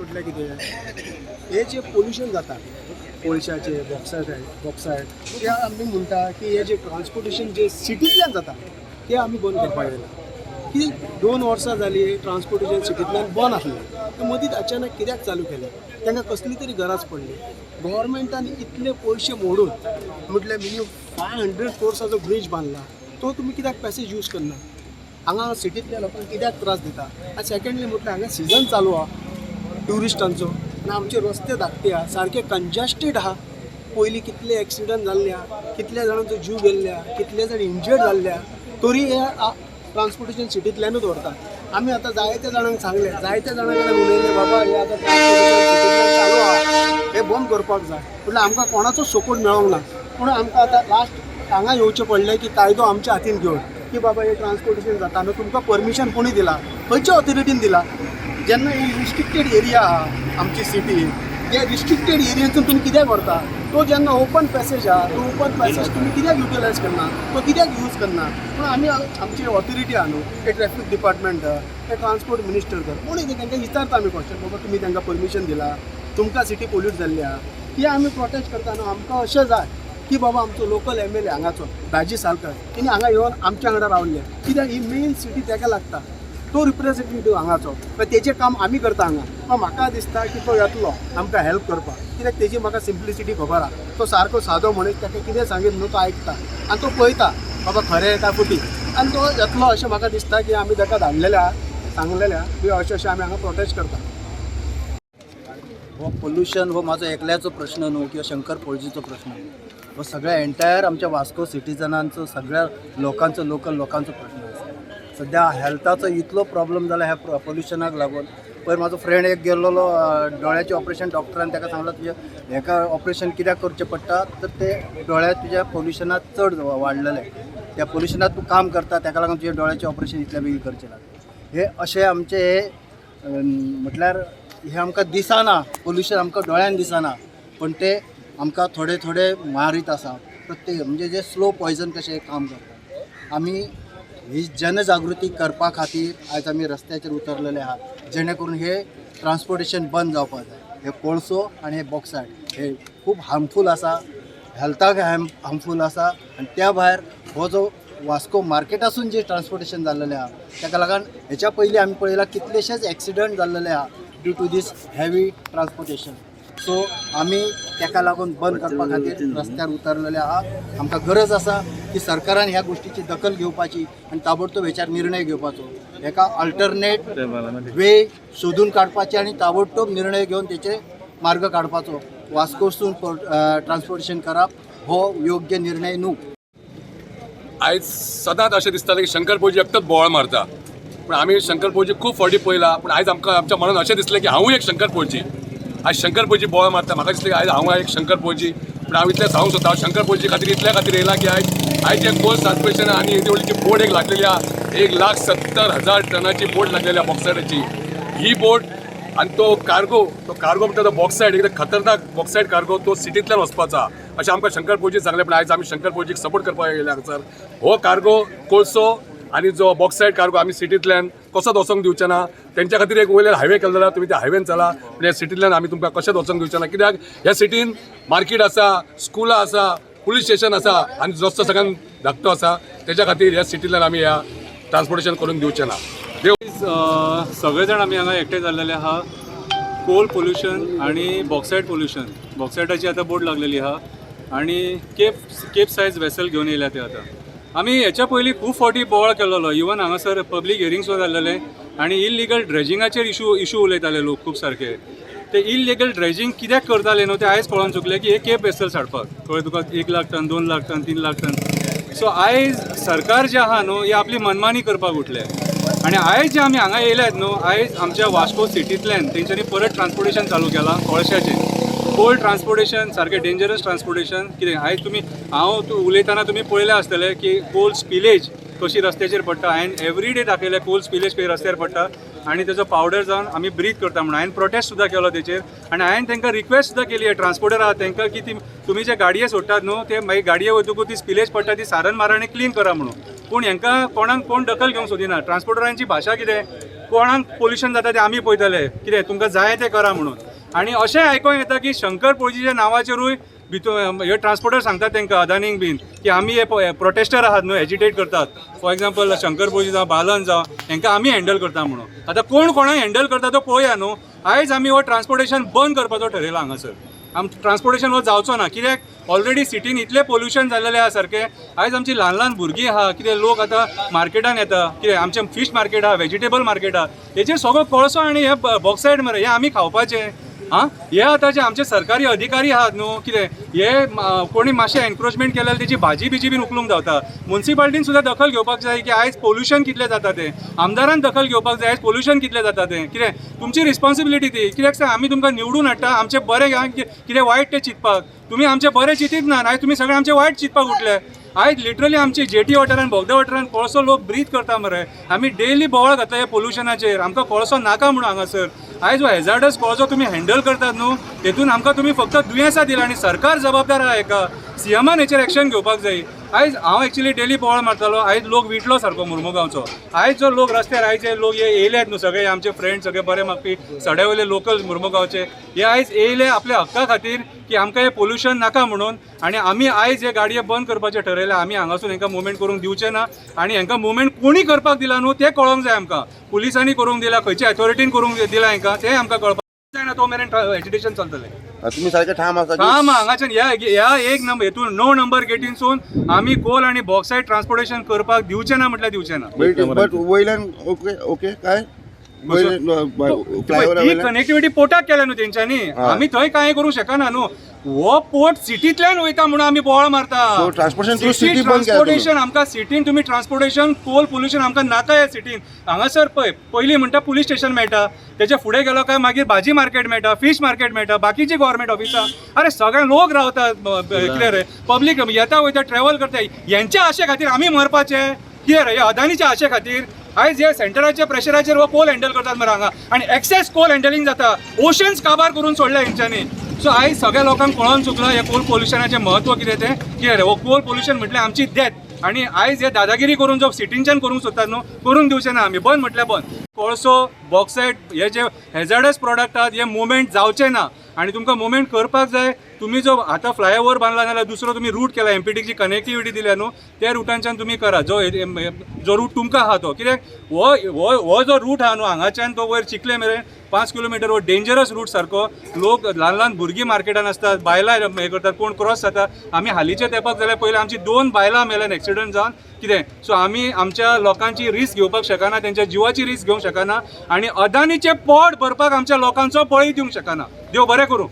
म्हटल्यार कितें, हे जे पोल्युशन जाता कोळशाचे, बॉक्सायट बॉक्सायट, ते आमी म्हणटा की हे जे ट्रान्सपोर्टेशन जे सिटींतल्यान जाता ते आमी बंद करपाक जाय. की 2 वर्सां जाली ट्रान्सपोर्टेशन सिटींतल्यान बंद आसलें, ते मदींच अचानक कित्याक चालू केलें? तांकां कसली तरी गरज पडली. गव्हर्मेंटान इतले पयशे मोडून, म्हटल्यार मिनिमम 500 क्रोर्साचो ब्रीज बांदला, तो तुमी कित्याक पॅसेज यूज करना? हांगा सिटींतल्या लोकांक कित्याक त्रास दिता? आनी सेकंडली म्हटल्यार हांगा सिजन चालू आहा ट्युरिस्टांचो आनी आमचे रस्ते धाकटे आहा, सारके कंजेस्टेड आहा. पयलीं कितले एक्सिडंट जाल्ले आहा, कितल्या जाणांचो जीव गेल्ले आहा, कितले जाण इंजर्ड जाल्ले आहा, तरी हे ट्रान्सपोर्टेशन सिटींतल्यानूच व्हरता. आमी आतां जायत्या जाणांक सांगलें, जायत्या जाणां कडेन उलयलें, बाबा, हे आतां ट्रान्सपोर्टेशन सिटींतल्यान चालू आहा, हे बंद करपाक जाय. म्हटल्यार आमकां कोणाचो सपोर्ट मेळोंक ना. पूण आमकां आतां लास्ट हांगा येवचें पडलें की कायदो आमच्या हातीन घेवन की बाबा, हे ट्रान्सपोर्टेशन जाता न्हू, तुमकां परमिशन कोणी दिला? खंयच्या ऑथॉरिटीन दिला? जेन्ना ही रिस्ट्रिक्टेड एरिया आहा आमची सिटी, ते रिस्ट्रिक्टेड एरियेंतून तुमी कित्याक व्हरता? तो जेन्ना ओपन पॅसेज आहा, तो ओपन पॅसेज तुमी कित्याक युटिलायज करना? तो कित्याक यूज करना? पूण आमी आमची ऑथॉरिटी आहा न्हू, ते ट्रॅफिक डिपार्टमेंट, ते ट्रान्सपोर्ट मिनिस्टर, कर कोण येता, तांकां विचारता आमी क्वेश्चन, बाबा, तुमी तांकां परमिशन दिला? तुमकां सिटी पोल्यूट जाल्ली आहा, ती आमी प्रोटेस्ट करता न्हू. आमकां अशें जाय की बाबा, आमचो लोकल एमएलए हांगाचो दाजी सालकर, तेणी हांगा येवन आमच्या वांगडा रावल्ले, कित्याक ही मेन सिटी ताका लागता. तो रिप्रेझेंटेटिव्ह हांगाचो, तेजें काम आमी करता हांगा. पण म्हाका दिसता की तो येतलो आमकां हेल्प करपाक, कित्याक तेजी म्हाका सिम्प्लिसिटी खबर आहा. तो सारको सादो मनीस. ताका कितें सांगीत न्हू, तो आयकता आनी तो पळयता, बाबा, खरें काय फटी. आनी तो येतलो अशें म्हाका दिसता की आमी ताका धाडलेले आहा, सांगलेले आहा की अशें अशें आमी हांगा प्रोटेस्ट करता. हो पोल्युशन हो म्हाजो एकल्याचो प्रश्न न्हू किंवा शंकर पोळजीचो प्रश्न न्हू. हो सगळ्या एंटायर आमच्या वास्को सिटीजनांचो, सगळ्या लोकांचो, लोकल लोकांचो प्रश्न आसा. सद्या हेल्थाचो इतलो प्रॉब्लम जाला ह्या पोल्युशनाक लागून. पयर म्हाजो फ्रेंड एक गेल्लोलो दोळ्याचें ऑपरेशन. डॉक्टरान ताका सांगलां, तुजें हेका ऑपरेशन कित्याक करचें पडटा, तर ते दोळ्या तुज्या पोल्युशनात चड वाडलेले, त्या पोल्युशनात तूं काम करता, ताका लागून तुज्या दोळ्याचें ऑपरेशन इतल्या बेगीन करचें लागलें. हे अशें आमचे हे म्हटल्यार हे आमकां दिसना, पोल्युशन आमकां दोळ्यान दिसना, पण ते आमकां थोडे थोडे मारीत आसा. प्रत्येक म्हणजे जे स्लो पॉयजन कशें काम करता. आमी ही जनजागृती करपा खातीर आयज आमी रस्त्याचेर उतरलेले आहात, जेणे करून हे ट्रान्सपोर्टेशन बंद जावपाक जाय. हे कोळसो आनी हे बॉक्सायड हे खूब हार्मफूल आसा, हेल्थाक हार्मफूल आसा. आनी त्या भायर हो जो वास्को मार्केटासून जे ट्रान्सपोर्टेशन जाल्लेलें आहा, ताका लागून हेच्या पयलीं आमी पळयलां, कितलेशेच एक्सिडंट जाल्लेले आहा due to this heavy transportation. So आमी ताका लागून बंद करपा खातीर रस्त्यार उतरलेले आहा. आमकां गरज आसा की सरकारान ह्या गोश्टीची दखल घेवपाची आनी ताबडतोब हेच्यार निर्णय घेवपाचो. हेका अल्टरनेट वे सोदून काडपाचे आनी ताबडतोब निर्णय घेवन तेचे मार्ग काडपाचो. वास्कोसून ट्रान्सपोर्टेशन करप हो योग्य निर्णय न्हू. आयज सदांच अशें दिसतालें की शंकर पोळजी एकटोच बोवाळ मारता, पूण आमी शंकर पोळजी खूब फावटी पळयला. पूण आयज आमकां आमच्या मनान अशें दिसलें की हांवूय एक शंकर पोळजी. आयज शंकर पोळजी बोवाळ मारता, म्हाका दिसलें की आयज हांव एक शंकर पोळजी. पूण हांव इतलें सांगूंक सोदता, हांव शंकर पोळजी खातीर इतल्या खातीर येयला की आयज आयज जे कोल ट्रान्सपोर्टेशन आनी येदी व्हडली बोट एक लागलेली आहा, 1,70,000 टनाची बोट लागलेली आहा बॉक्सायडाची. ही बोट आनी तो कार्गो, तो कार्गो म्हणटा तो बॉक्सायड, एकदम खतरनाक बॉक्सायड कार्गो, तो सिटींतल्यान वचपाचो अशें आमकां शंकर पोळजी सांगलें. पण आयज आमी शंकर पोळजीक सपोर्ट करपाक येयले हांगसर. हो कार्गो, कोळसो आनी जो बॉक्सायड कार्गो आमी सिटींतल्यान कसोच वचोंक दिवचे ना. तेंच्या खातीर एक वयल्यान हायवे केलो जाल्यार तुमी त्या हायवेन चला, पूण ह्या सिटींतल्यान आमी तुमकां कशेंच वचोंक दिवचे ना. कित्याक ह्या सिटीन मार्केट आसा, स्कुलां आसा, पुलीस स्टेशन आसा आनी रस्तो सगळ्यान धाकटो आसा. तेच्या खातीर ह्या सिटींतल्यान आमी ह्या ट्रान्सपोर्टेशन करूंक दिवचे ना. देव सगळे जाण आमी हांगा एकठांय जाल्लेले आहा कोल पोल्युशन आनी बॉक्सायड पोल्युशन. बॉक्सायडाची आतां बोट लागलेली आहा आनी केप सायज वेसल घेवन येयल्या ते. आतां आमी हेच्या पयलीं खूब फावटी बोवाळ केल्लो. इवन हांगासर पब्लीक हियरिंग सुद्दां जाल्लेले आनी इलिगल ड्रेजिंगाचेर इशू उलयताले लोक खूब सारके. ते इलिगल ड्रेजिंग कित्याक करताले न्हू, ते आयज कळोन चुकले की हे केप वेसल्स हाडपाक. कळ्ळें तुका? 1 lakh ton, 2 lakh ton, 3 lakh ton. So आयज सरकार जे आहा न्हू, हे आपली मनमानी करपाक उठले. आनी आयज जे आमी हांगा येयल्यात न्हू, आयज आमच्या वास्को सिटींतल्यान तेंच्यांनी परत ट्रान्सपोर्टेशन चालू केलां कोळशाचें. कोल ट्रान्सपोर्टेशन सारकें डेंजरस ट्रान्सपोर्टेशन. कितें आयज तुमी, हांव उलयतना तुमी पळयलें आसतलें की कोल स्पिलेज कशी रस्त्याचेर पडटा. हांवें एवरी डे दाखयलें कोल स्पिलेज कशी रस्त्यार पडटा आनी तेजो पावडर जावन आमी ब्रीथ करता म्हणून. हांवें प्रोटेस्ट सुद्दां केलो तेचेर आनी हांवें तांकां रिक्वेस्ट सुद्दां केली, ट्रान्सपोर्टर आहा तांकां, की ती तुमी जे गाडये सोडटात न्हू, ते मागीर गाडये वयतकूच ती स्पिलेज पडटा, ती सारन मारा आनी क्लीन करा म्हणून. पूण हांकां कोणाक कोण दखल घेवंक सोदिना. ट्रान्सपोर्टरांची भाशा कितें? कोणाक पोल्युशन जाता तें आमी पळयतले, कितें तुमकां जाय तें करा म्हणून. आनी अशें आयकोंक येता की शंकर पोळजीच्या नांवाचेरूय भितूर हे ट्रान्सपोर्टर सांगतात तांकां, अदानीक बीन, की आमी हे प्रोटेस्टर आहात न्हू, एजिटेट करतात. फॉर एग्जाम्पल शंकर पोळजी जावं, बालन जावं, हेंकां आमी हँडल करता म्हणून. आतां कोण कोणाक हँडल करता तो पळोवया न्हू. आयज आमी हो ट्रान्सपोर्टेशन बंद करपाचो ठरयला हांगासर. आम ट्रान्सपोर्टेशन हो जावचो ना, कित्याक ऑलरेडी सिटीन इतलें पोल्युशन जाल्लेलें आहा सारकें. आयज आमची ल्हान ल्हान भुरगीं आहा, कितें लोक आतां मार्केटान येता, कितें आमचें फीश मार्केट आहा, वेजिटेबल मार्केट आहा, हेचेर सगळो कोळसो आनी हे बॉक्सायड मरे, हे आमी खावपाचें. आं, हे आतां जे आमचे सरकारी अधिकारी आहात न्हू, कितें हे कोणी मातशें एनक्रोचमेंट केल्यार तेजी भाजी बिजी बीन उखलूंक धांवता. मुन्सिपाल्टीन सुद्दां दखल घेवपाक जाय की आयज पोल्युशन कितलें जाता तें. आमदारान दखल घेवपाक जाय आयज पोल्युशन कितलें जाता तें. कितें तुमची रिस्पॉन्सिबिलिटी ती, कित्याक सांग, आमी तुमकां निवडून हाडटा आमचें बरें कितें वायट तें चिंतपाक. तुमी आमचें बरें चिंतीत ना, आयज तुमी सगळे आमचें वायट चिंतपाक उठले. आयज लिटरली आमची जेटी वाठारान, बोगदा वाठारान कोळसो लोक ब्रीथ करता मरे. आमी डेली बोवाळ घातला ह्या पोल्युशनाचेर. आमकां कोळसो नाका म्हणून हांगासर. आयज हो हॅजार्डस कोळसो तुमी हँडल करतात न्हू, तेतून आमकां तुमी फक्त दुयेंसां दिला आनी सरकार जबाबदार आहा हेका. सीएमान हेचेर एक्शन घेवपाक जाय. आयज हांव एक्चुली डेली बोवाळ मारतालो, आयज लोक विटलो सारको मुर्मुगांवचो. आयज जो लोक रस्त्यार, आयज जे लोक हे येयल्यात न्हू सगळे आमचे फ्रेंड, सगळे बरे मागपी सड्या वयले लोकल मुर्मुगांवचे, हे आयज येयले आपल्या हक्का खातीर की आमकां हें पोल्युशन नाका म्हणून. आनी आमी आयज हे गाडये बंद करपाचें ठरयलें. आमी हांगासून हेंकां मुवमेंट करूंक दिवचे ना आनी हेंकां मुवमेंट कोणी करपाक दिला न्हू तें कळोंक जाय आमकां. पुलिसांनी करूंक दिला, खंयच्या अथॉरिटीन करूंक दिला हेंकां, तें आमकां कळपाक जायना. तो मेरेन एजिटेशन चलतलें. तुमी सारके ठाम आसा की ठाम हांगाच्यान ह्या ह्या एक नंबर हेतून 9 नंबर गेटीनसून आमी कोल आनी बॉक्सायड ट्रान्सपोर्टेशन करपाक दिवचे ना म्हटल्यार दिवचे ना. बट वयल्यान ओके ओके काय फ्लायओव्हरा ही वयल्यान कनेक्टिव्हिटी पोर्टाक केल्या न्हू तेंच्यांनी, आमी थंय कांय करूंक शकना न्हू. हो पोर्ट सिटींतल्यान वयता म्हणून आमी बोवाळ मारता. So, transportation through city बंद केला तुमी. ट्रान्सपोर्टेशन आमकां सिटीन तुमी ट्रान्सपोर्टेशन, कोल पोल्युशन आमकां नाका ह्या सिटीन. हांगासर पळय, पयलीं म्हणटा पुलीस स्टेशन मेळटा, तेच्या फुडें गेलो काय मागीर भाजी मार्केट मेळटा, फीश मार्केट मेळटा, बाकीची गव्हर्मेंट ऑफिसां. अरे सगळे लोक रावतात, कितें रे, पब्लीक येता वयता, ट्रॅव्हल करता. हेंच्या आशे खातीर आमी मरपाचे कितें रे, ह्या अदानीच्या आशे खातीर? आयज हे सेंटराच्या प्रेशराचेर हो कोल हँडल करतात मरे हांगा आनी एक्सेस कोल हँडलिंग जाता. ओशन्स काबार करून सोडल्या हेंच्यांनी. सो आयज सगळ्या लोकांक कळोन चुकलां हें कोल पोल्युशनाचें म्हत्व कितें तें. कितें रे, हो कोल पोल्युशन म्हटल्यार आमची डेथ. आनी आयज हे दादागिरी करून जो सिटीनच्यान करूंक सोदतात न्हू, करूंक दिवचे ना आमी. बंद म्हटल्यार बंद. कोळसो, बॉक्सायड हे जे हॅजार्डस प्रोडक्ट आहात, हे मुवमेंट जावचे ना. आनी तुमकां मुवमेंट करपाक जाय, तुमी जो आतां फ्लायओवर बांदला नाल्यार दुसरो तुमी रूट केला, एमपीटीची कनेक्टिविटी दिल्या न्हू, त्या रुटांच्यान तुमी करा, जो जो रूट तुमकां आहा तो. कित्याक हो हो हो जो रूट आहा न्हू, हांगाच्यान तो वयर चिखले मेरेन 5 किलोमिटर, हो डेंजरस रूट सारको. लोक, ल्हान ल्हान भुरगीं मार्केटान आसतात, बायलां हें करतात, कोण क्रॉस जाता. आमी हालींच्या तेंपाक जाल्यार पयलीं आमची 2 बायलां मेल्यान एक्सिडंट जावन कितें. सो आमी आमच्या लोकांची रिस्क घेवपाक शकना, तेंच्या जिवाची रिस्क घेवंक शकना आनी अदानीचें पोट भरपाक आमच्या लोकांचो बळी दिवंक शकना. देव बरें करूं.